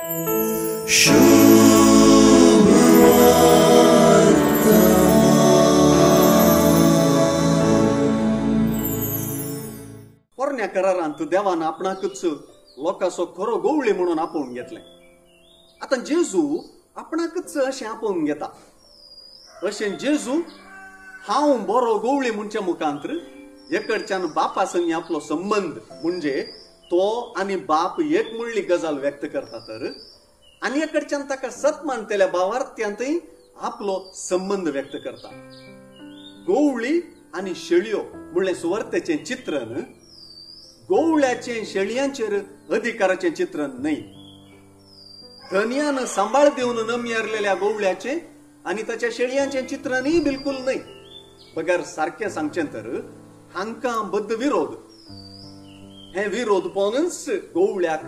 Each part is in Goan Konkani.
पोरण्या करारांत देवान आपणाकच लोकांचो खरो गोवळी म्हणून आपोवन घेतलें. आतां जेजू आपणाकच अशें आपोवन घेता. अशें जेजू हांव बरो गोवळी म्हणच्या मुखांत एकडच्यान बापा संगी आपलो संबंद म्हणजे तो आनी बाप एक म्हणली गजाल व्यक्त करता, तर आनी एकडच्यान ताका सत मानतल्या भावार्थ्यांतय आपलो संबंद व्यक्त करता. गोवळी आनी शेळयो म्हणलें सुवार्थेचें चित्रण गोवळ्याचें शेळयांचेर अधिकाराचें चित्रण न्हय. धनयान सांबाळ दिवन नमयरलेल्या गोवळ्याचें आनी ताच्या शेळयांचें चित्रणय बिलकुल न्हय. बगर सारकें सांगचें तर हांकां बद्द विरोध, हें विरोध पळोवनच गोवळ्याक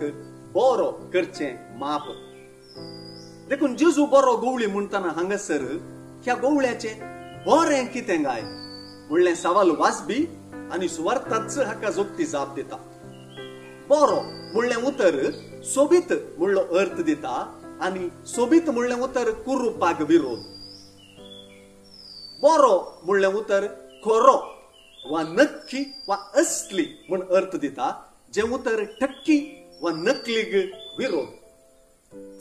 बरो करचें माप. देखून जेजू बरो गोवळी म्हणटना हांगासर ह्या गोवळ्याचें बरें कितें गाय म्हणलें सवाल वाजबी आनी सुवार्थाच हाका जोगती जाप दिता. बरो म्हणलें उतर सोबीत म्हणलो अर्थ दिता आनी सोबीत म्हणलें उतर कुरुपाक विरोध. बरो म्हणलें उतर खरो वा नक्की वा असली म्हण अर्थ दिता, जें उतर ठक्की वा नकलीग विरोध.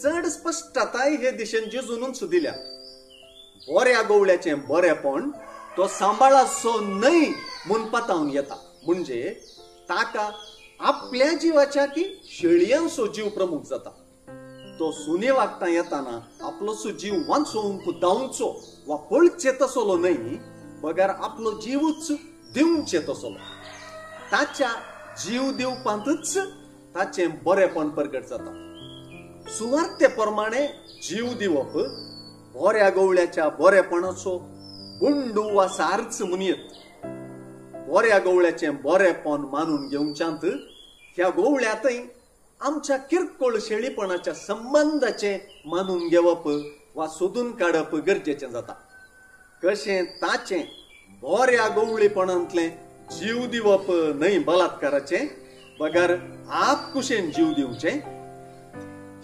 चड स्पश्टताय हे दिशेन जेजूनच दिल्या. बऱ्या गोवळ्याचें बरेपण तो सांबाळाचो न्हय म्हूण पतावन येता, म्हणजे ताका आपल्या जिवाच्या की शेळयांचो जीव प्रमुख जाता. तो सुने वागता येताना आपलोसो जीव वांचोवंक धांवचो वा पळचे तसलो न्हय, बगर आपलो जीवच दिवचे तसलो. ताच्या जीव दिवपांतच ताचें बरेपण प्रगट जाता. सुवार्थे प्रमाणे जीव दिवप बऱ्या गोवळ्याच्या बरेपणाचो गुंडू वा सार्च म्हणयत. बऱ्या गोवळ्याचें बरेपण मानून घेवच्यांत ह्या गोवळ्यांतय आमच्या किरकोळ शेळीपणाच्या संबंदाचें मानून घेवप वा सोदून काडप गरजेचें जाता. कशें ताचें बऱ्या गोवळीपणांतलें जीव दिवप न्हय बलात्काराचें, बगर आपकुशेन जीव दिवचें.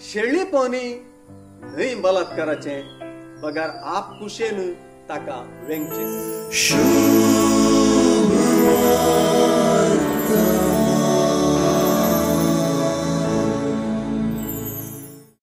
शेळीपणी न्हय बलात्काराचें, बगर आपकुशेन ताका वेंगचें.